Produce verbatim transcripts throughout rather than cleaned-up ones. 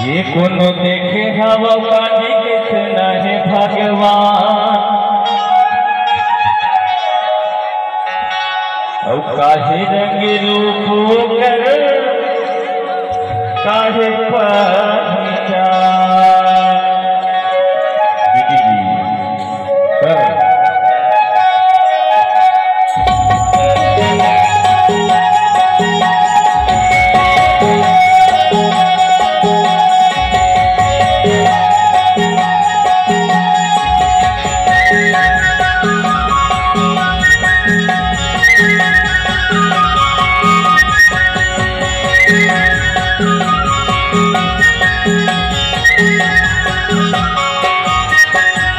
ये कोनो देखे हव काली कितना हे भगवान, अउ काहे रंग रूप ओकर, काहे पहचान। दीदी जी, सर।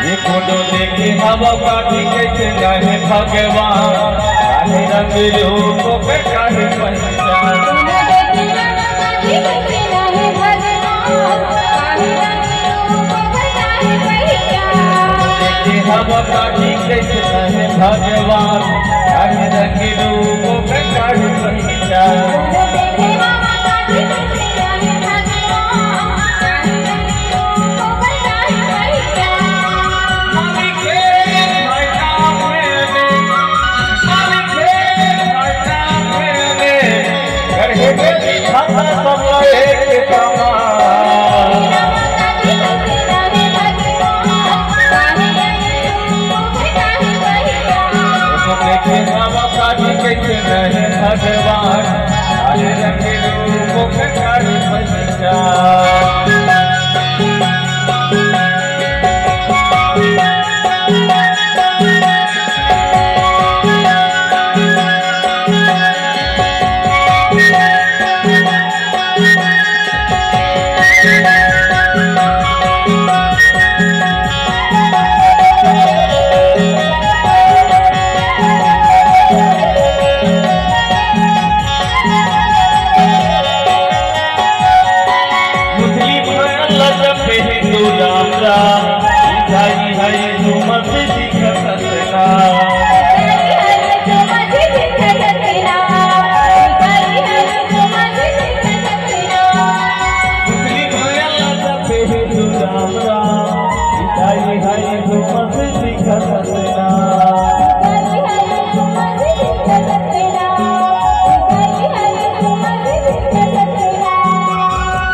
ये कोनो देखे हव काली कैसे कहे भगवान, काहे रंग रूप के काहे पहचान। देखे हव काली कैसे कहे भगवान, काहे रंग रूप के काहे पहचान। भगवान, काहे रंग रूप के काहे पहचान। मुस्लिम वाला जपे हिंदू राम राम, ईसाई है यीशु मसीह जी का सतनाम। मुस्लिम वाला जपे हिंदू राम राम, ईसाई है यीशु मसीह जी का सतनाम।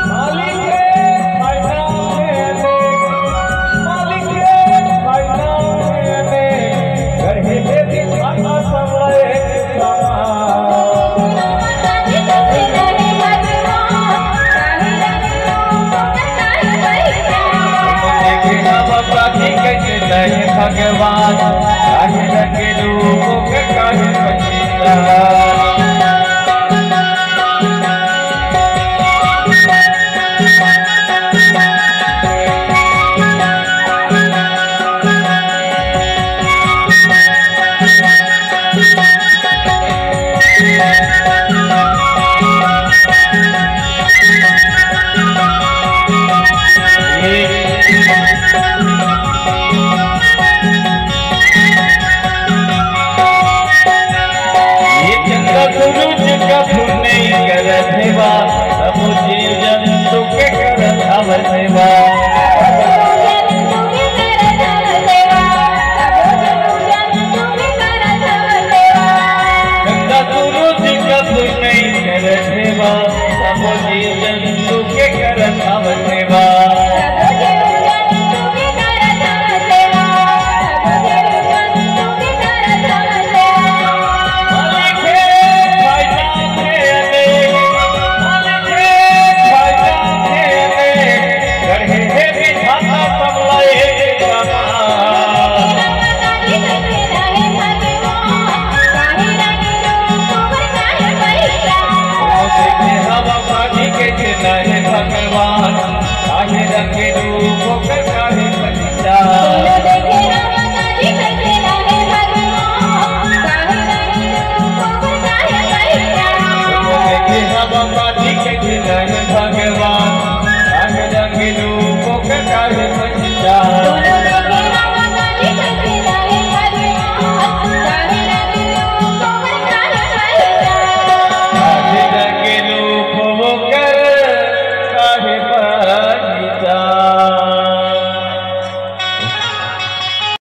मालिक रे, फायदा उठे दे, मालिक रे, फायदा उठे दे, गढ़े दे दी खाता सबला एक समान। देखे ना बाबा जी कैसे दे भगवान, काहे लगे रूप के काहे पछिता। ये चंदा सूरज का पुण्य करत हे बा।